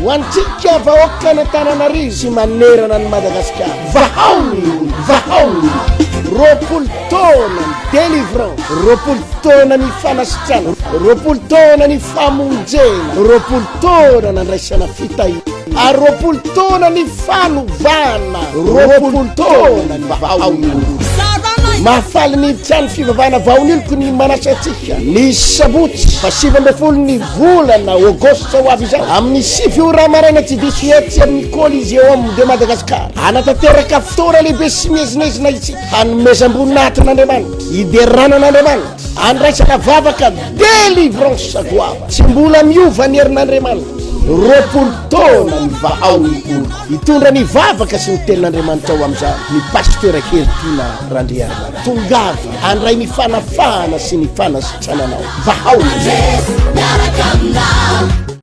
Ho antsika vahoakan'Antananarivo sy manerana an'i Madagasikara, vahao ny olona, vahao ny olona. 20 taona ny délivrance, 20 taona ny fanasitrana, 20 taona ny famonjena, 20 taona nandraisana fitahiana, ary 20 taona ny fanovana, 20 taona ny vahao ny olona. Mahafaly ny trano fivavahana Vaoniloko ny manasa antsika ny sabotsy fa 19 ny volana aogositra ho avy izao amin'ny 9 ora maraina tsy diso etsy amin'ny Coliseum de Madagascar. Hanatanteraka fotoana lehibe sy miezinezina isika hanomezam-boninahitra an'Andriamanitra, hiderana an'Andriamanitra, handraisana vavaka délivrance goavana. Tsy mbola miova ny herin'Andriamanitra. 20 taona ny vahao ny oloko. Hitondra ny vavaka sy ny tenin'Andriamanitra ho amin'izany ny Pasteur Heritiana Randriarimanana. Tongava handray ny fanafahana sy ny fanasitrananao. Vahao ny oloko. Mandresy miaraka aminao.